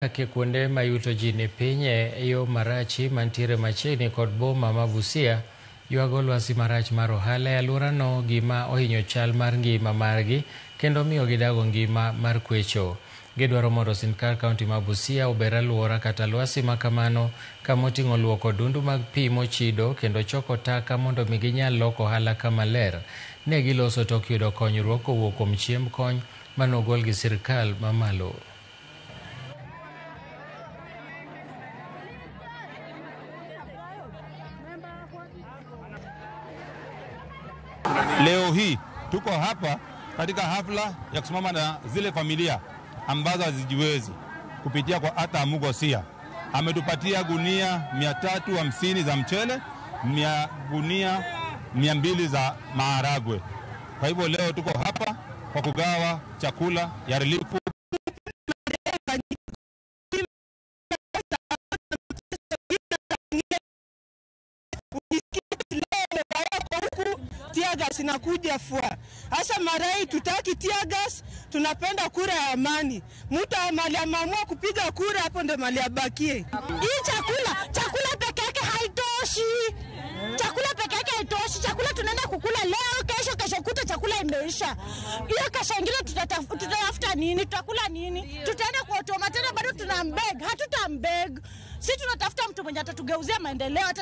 Kake kuonde ma yuto ji ni piny e yo Marachi mantiere machiegni kod boma ma Busia ywago lwasi marach mar ohala e alworano, gima ohinyo chal mar ngima margi kendo miyo gidago ngima mar kwecho. Gidwaro mondo sirkal kaunti ma Busia ober alwora kata lwasi ma kamano kama oting'o luoko odundu mag pi mochido kendo choko taka mondo mi ginyal loko ohala kama ler. Ne giloso tok yudo konyruok kowuok kuom chiemb kony manogol gi sirkal mamalo. Leo hii tuko hapa katika hafla ya kusimama na zile familia ambazo hazijiwezi kupitia kwa Arthur Amugo Sia. Ametupatia gunia 350 za mchele, gunia 200 za maharagwe. Kwa hivyo leo tuko hapa kwa kugawa chakula ya relief. Tear gas inakuja fua. Hasa mara hii tutaki tear gas, tunapenda kura ya amani. Mtu mali ameamua kupiga kura, hapo ndo mali abakie. Hii chakula peke yake haitoshi. Chakula peke yake haitoshi. Chakula tunaenda kukula leo, kesho, kesho kuta chakula imeisha. Hiyo kesho ingine tutatafuta nini? Tutakula nini? Tutaenda kwa automa tena, bado tunambeg. Hatutambeg. Sisi tunatafuta mtu mwenye atatugeuzia maendeleo.